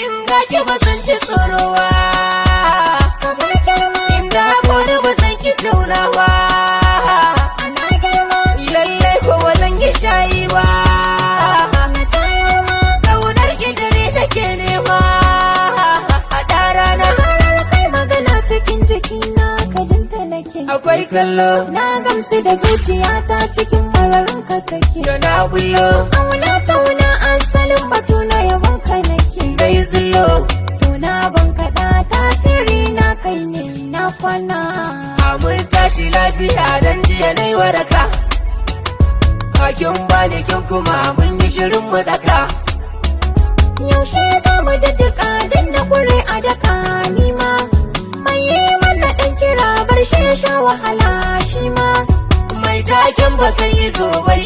In ga ki ba san ci tsoro ba. Kamar girma. Inda hakori ba san ki taunawa. Ana girma. Lallai ko ba zan ki shayi ba. Na tayar ma. Ƙaunar ki dare take nema. A ɗara na. Zarar kai magana cikin jikina ka jinta nake. Akwai kallo. Na gamsu da zuciyata cikin mararin ka take. Da na bullo. Auna tauna asalin batu na yabon ka nake. Dai zullo. Tuna ban kaɗa tasiri na kai ne na kwana. Mun tashi lafiya dan jiya na yi waraka. Hakin bani kin kuma mun yi shirin mu daka. Yaushe za mu daddaka dan na kure a daka ni ma. Mai yi mana ɗan kira bar shi ya sha wahala shi ma. Mai taken bakan yi zo bai